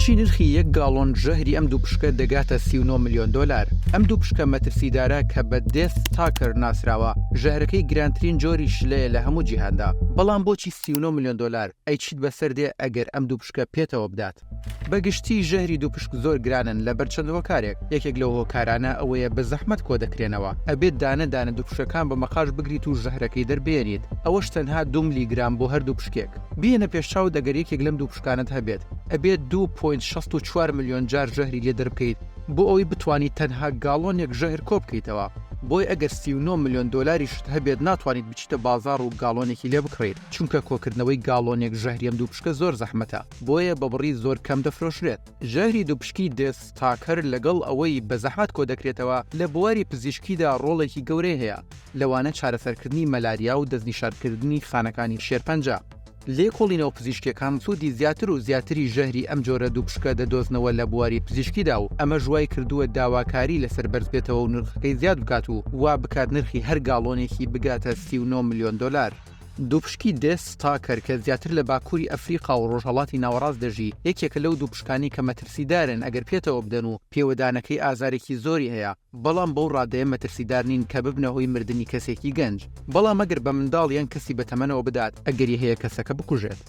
بۆچی نرخی یەک گاڵۆن ژەهری ئەم دووپشکە دەگاتە 39 ملیۆن دۆلار؟ ئەم دووپشکە مەترسیدارە کە بە Death Stalker ناسراوە، ژەهرەکەی گرانترین جۆری شلەیە لە هەموو جیهاندا. بەڵام بۆچی 39 ملیۆن دۆلار؟ ئەی چیت بەسەر دێ ئەگەر ئەم دووپشکە پێتەوە بدات؟ بە گشتی ژەهری دووپشک زۆر گرانن لەبەر چەند هۆکارێک، یەکێک لەو هۆکارانە ئەوەیە بە زەحمەت کۆدەکرێنەوە، ئەبێت دانە دانە دووپشکەکان بە مەقاش بگریت و ژەهرەکەی دەربێنیت، ئەوەش تەنها دوو ملیگرام بۆ هەر دووپشکێک. بیهێنە پێشچاوت ئەگەر یەکێک لەم دووپشکانەت هەبێت، ئەبێت 2.64 ملیۆن جار ژەهری لێ دەربکەیت بۆ ئەوەی بتوانیت تەنها گاڵۆنێک ژەهر کۆبکەیتەوە، بۆیە ئەگەر 39 ملیۆن دۆلاریشت هەبێت ناتوانیت بچیتە بازاڕ و گاڵۆنێکی لێ بکڕیت، چونکە کۆکردنەوەی گاڵۆنێک ژەهری ئەم دووپشکە زۆر زەحمەتە. بۆیە بە بڕی زۆر کەم دەفرۆشرێت. ژەهری دووپشکی Death Stalker لەگەڵ ئەوەی بە زەحمەت کۆدەکرێتەوە، لە بواری پزیشکیدا ڕۆڵێکی گەورەی هەیە، لەوانە چارەسەرکردنی مەلاریا و دەستنیشانکردنی خانەکانی شێرپەنجە. لێکۆڵینەوە پزیشکییەکان سوودی زیاتر و زیاتری ژەهری ئەم جۆرە دووپشکە دەدۆزنەوە لە بواری پزیشکیدا و ئەمەش وای کردووە داواکاری لەسەر بەرزبێتەوە و نرخەکەی زیاد بکات و وا بکات نرخی هەر گاڵۆنێکی بگاتە 39 ملیۆن دۆلار. دووپشکی Death Stalker کە زیاتر لە باکووری ئەفریقا و ڕۆژهەڵاتی ناوەڕاست دەژی، یەکێکە لەو دووپشکانەی کە مەترسیدارن ئەگەر پێتەوە بدەن و پێوەدانەکەی ئازارێکی زۆری هەیە، بەڵام بەو ڕادەیە مەترسیدار نین کە ببنە هۆی مردنی کەسێکی گەنج، بەڵام ئەگەر بە منداڵ یان کەسی بەتەمەنەوە بدات ئەگەری هەیە کەسەکە بکوژێت.